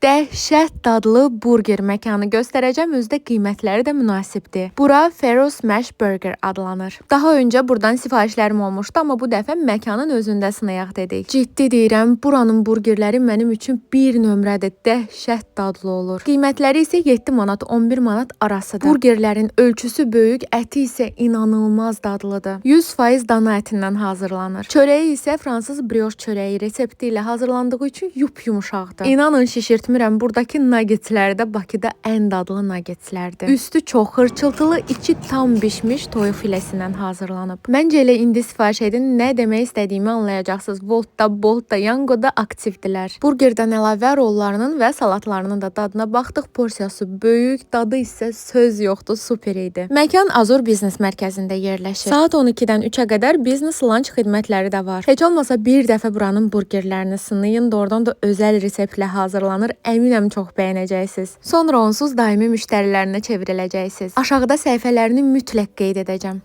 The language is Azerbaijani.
Dəhşət dadlı burger məkanı göstərəcəm, özü də qiymətləri də münasibdir. Bura Fero Smash Burger adlanır. Daha öncə buradan sifarişlərim olmuşdu, amma bu dəfə məkanın özündə sınayaq dedik. Ciddi deyirəm, buranın burgerləri mənim üçün bir nömrədir. Dəhşət dadlı olur. Qiymətləri isə 7 manat, 11 manat arasıdır. Burgerlərin ölçüsü böyük, əti isə inanılmaz dadlıdır. 100% dana ətindən hazırlanır. Çörəyi isə fransız brioche çörəyi resepti ilə hazırlandığı üçün yup-yumşaqdır. İnanın şişirtmirəm, buradakı nagetslər də Bakıda ən dadlı nagetslərdir. Üstü çox xırçıltılı, içi tam bişmiş toyuq filesindən hazırlanıb. Məncə elə indi sifariş edin, nə demək istədiyimi anlayacaqsınız. Voltda, Boltda, Yangoda aktivdirlər. Burgerdən əlavə rollarının və salatlarının da dadına baxdıq. Porsiyası böyük, dadı isə söz yoxdur, super idi. Məkan Azur Biznes Mərkəzində yerləşir. Saat 12-dən 3-ə qədər biznes lunch xidmətləri də var. Heç olmasa bir dəfə buranın burgerlərini sınayın. Doğrudan da özəl reseptlə hazırlanır. Əminəm çox bəyənəcəksiniz. Sonra onsuz daimi müştərilərinə çevriləcəksiniz. Aşağıda səhifələrini mütləq qeyd edəcəm.